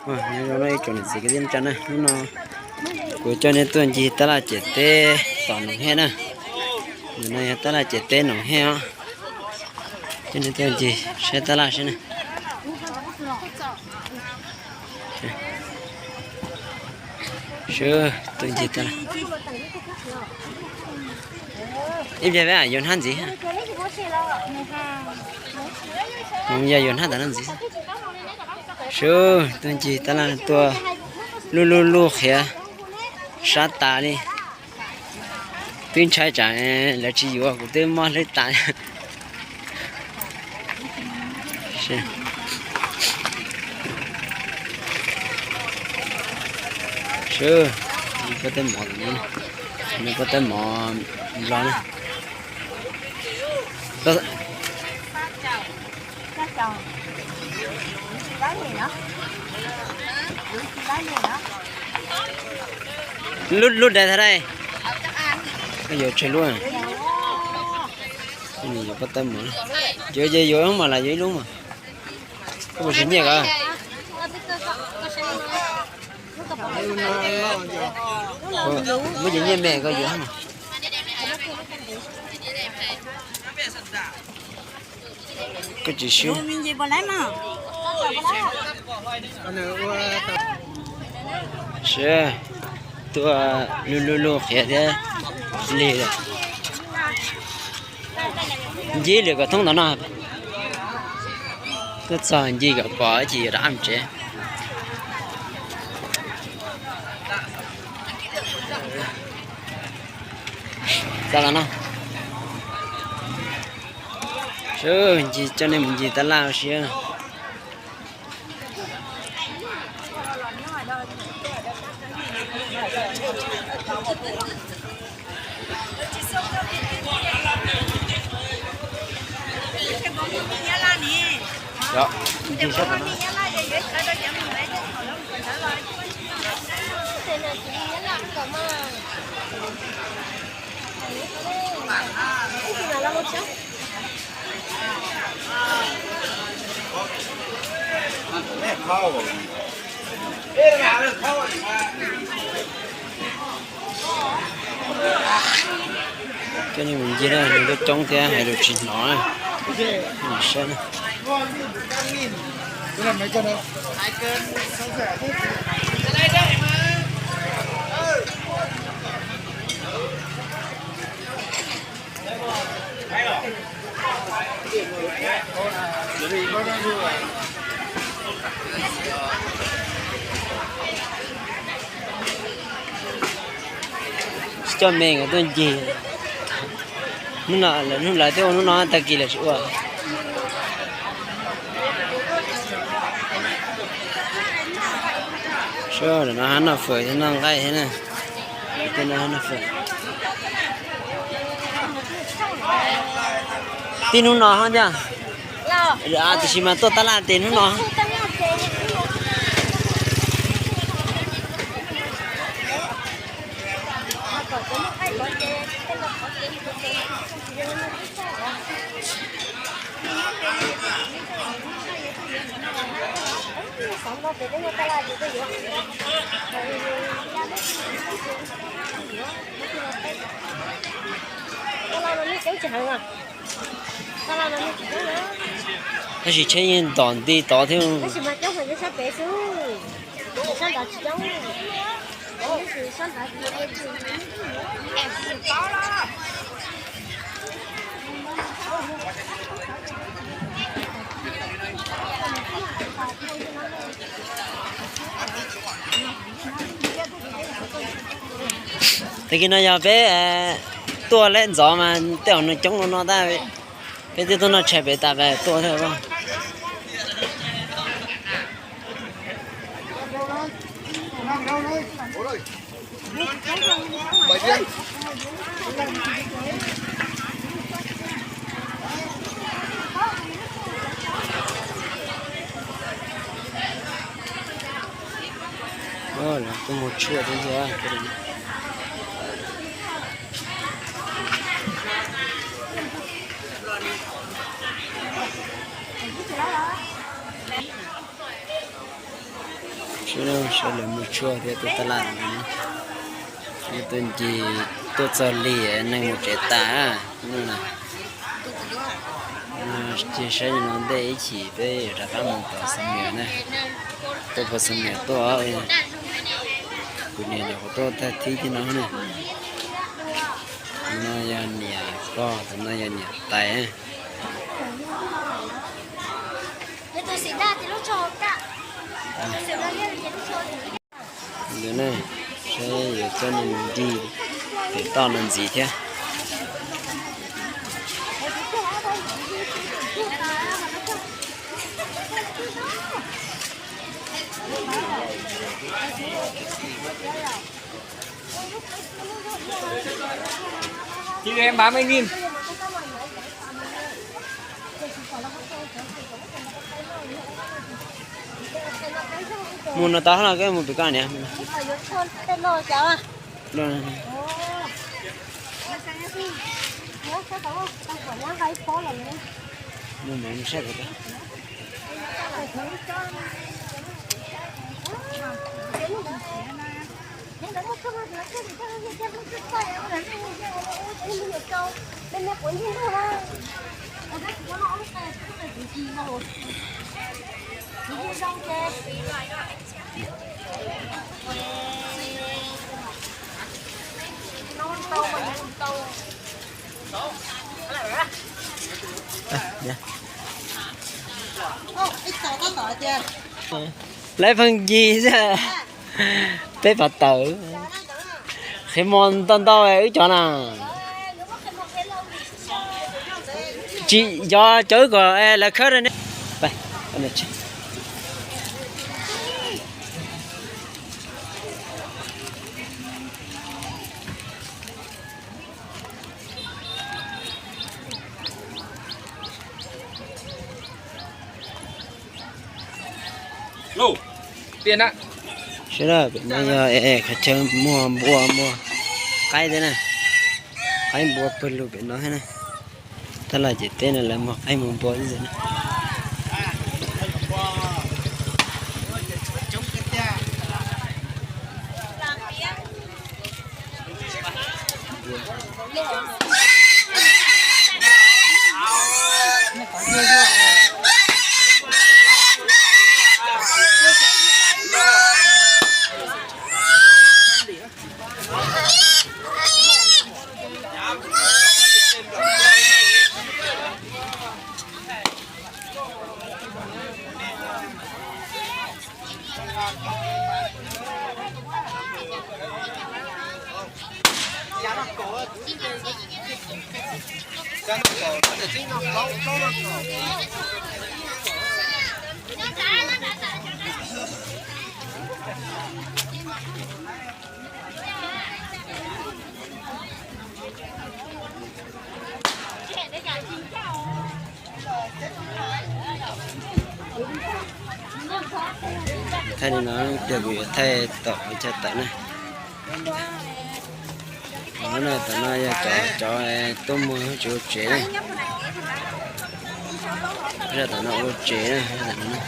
Nyob zoo ib tsoom niam txiv kwv tij neej tsa na, hnub no kuv coj nej tuaj ncig tab laj ciam teb tom Noom Hej na. Ntawm no yog tab laj ciam teb Noom Hej os. Coj nej tuaj ncig saib tab laj saib na. Sub, tuaj ncig tab laj. Ib pliag peb yuav hnab ntxiv. Yog yuav hnab tas no ntxiv. Sub, tuaj ncig tab laj tuaj luj luj luj qhiav sab tas li. Twb ntshai tsam lawv tsis yuav kuv twb mob hlwb tas. Sub, pob tawb mov, pob tawb mov nplog na. Lub, lub dais thav dais. Koj yuav tsawg lub? Yuav pob tawb mov. Yuav ces yuav mas, lam yuav ib lub mas. Koj puas siv nyiaj koj? Muab cov nyiaj me koj yuav. Koj tsis swb. Sub, tuaj luj luj luj qhiav thiab lig lawm. Ncig lwm kom thoob ntawm no. Tuaj txog ncig kom pom ib chim yuav rov qab mus tsev. Txog los no. Sub, ncig coj nej mus ncig tab laj ua si. Coj nej mus ncig na, nws coob coob thiab hais lus tsis hnov na. Saib na. Tsis coj me nkawd tuaj ncig. Hnub no lawv, hnub lawv twb ua hnub no tag kis lawv tsis ua. Sub, ntawm no hab noj fawm thiab noj nqaij thiab na. Tej no hab noj fawm. Tib hnub no hab tiag. Tiam sis mas tuaj tab laj ces hnub no. Tab sis tsheb yeej ntom nti tod thiab. Tag kis no yog peb tuaj leb ntxov mas tej zaum nws coob ua no tab, peb twb tuaj noj tshais pem tas peb tuaj thiab. Lawv tuaj muag tshuaj thiab thiab. Sawv daws mus tshuaj thiab tuaj taj laj no, tuaj ncig tuaj txog lig neeg mus tsev tas. Ces saib no ntej ib chim peb yuav rov qab mus tom Xeev Mias na. Tuaj puag Xeev Mias tuaj, kuv niam nyuam qhuav tuaj tag thib thiab no na. Tus no yog niam pog, tus no yog niam tais. Ntawd na, saib yuav coj nej mus ncig pem toj no ntxiv thiab. Mus no tau no, koj mus pem koj niam. Lawv pheej ncig xwb. Peb phav tawm. Qhia mo ntau ntau wb cov na. Tsis yog cov wb kom lawv khawb rau ne. Sawv daws, pem no yog qhov chaw muag npua muag qaib thiab na. Qaib npua pawg lug pem no thiab na. Tab laj ces teb no lawv muag qaib muag npua xwb na. Thaij li no tias kuv yuav thaij tom qhov chaw tawm na. Tom no yog cov tuaj muag tsis ua tsev na. Zaj tom no ua tsev na, zaj tom no.